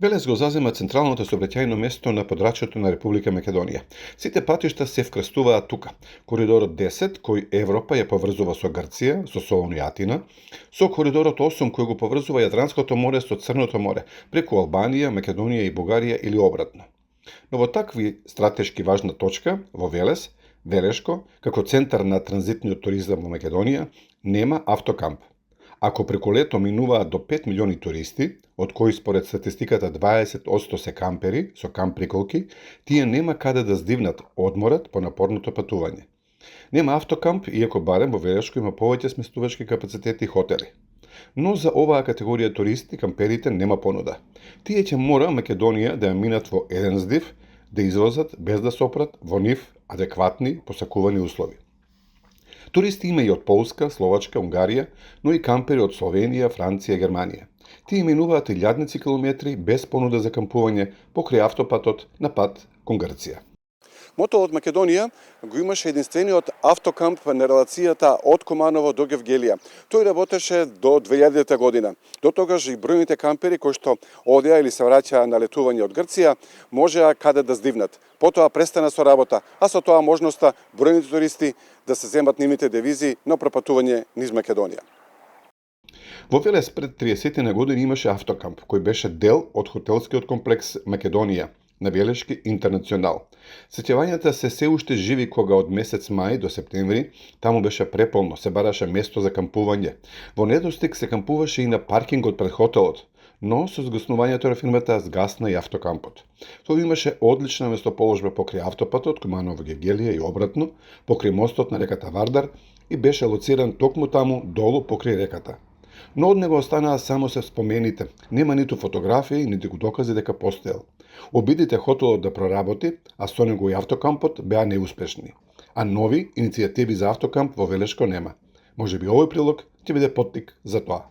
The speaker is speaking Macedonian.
Велес го зазема централното сообраќајно место на подрачјето на Република Македонија. Сите патишта се вкрстуваат тука. Коридорот 10, кој Европа ја поврзува со Грција, со Солун и Атина, со коридорот 8, кој го поврзува Јадранското море со Црното море, преку Албанија, Македонија и Бугарија или обратно. Но во такви стратешки важна точка, во Велес, Велешко, како центар на транзитниот туризам во Македонија, нема автокамп. Ако преку лето минуваат до 5 милиони туристи, од кои според статистиката 20% се кампери со камп приколки, тие нема каде да здивнат одморот по напорното патување. Нема автокамп, иако барем во Велешко има повеќе сместувачки капацитети и хотели. Но за оваа категорија туристи, камперите нема понуда. Тие ќе мора Македонија да ја минат во еден здив, да излезат без да сопрат во нив адекватни посакувани услови. Туристи има и од Полска, Словачка, Унгарија, но и кампери од Словенија, Франција и Германија. Тие минуваат илјадници километри без понуда за кампување покрај автопатот на пат кон Грција. Мотото од Македонија го имаше единствениот автокамп на релацијата од Куманово до Гевгелија. Тој работеше до 2000 година. До тогаш и бројните кампери кои што одеа или се враќаа на летување од Грција можеа каде да здивнат. Потоа престана со работа, а со тоа можноста бројните туристи да се земат нивните девизи на пропатување низ Македонија. Во Велес пред 30 години имаше автокамп, кој беше дел од хотелскиот комплекс Македонија на Велешки Интернационал. Сеќавањата се уште живи кога од месец мај до септември таму беше преполно, се бараше место за кампување. Во недостиг се кампуваше и на паркингот пред хотелот, но со згаснувањето на фирмата згасна и автокампот. Тој имаше одлична местоположба покрај автопатот Куманово Гевгелија и обратно, покрај мостот на реката Вардар и беше лоциран токму таму долу покрај реката. Но од него останаа само се спомените, нема ниту фотографии, ниту докази дека постоел. Обидите хотелот да проработи, а со него и автокампот беа неуспешни. А нови иницијативи за автокамп во Велешко нема. Можеби овој прилог ќе биде поттик за тоа.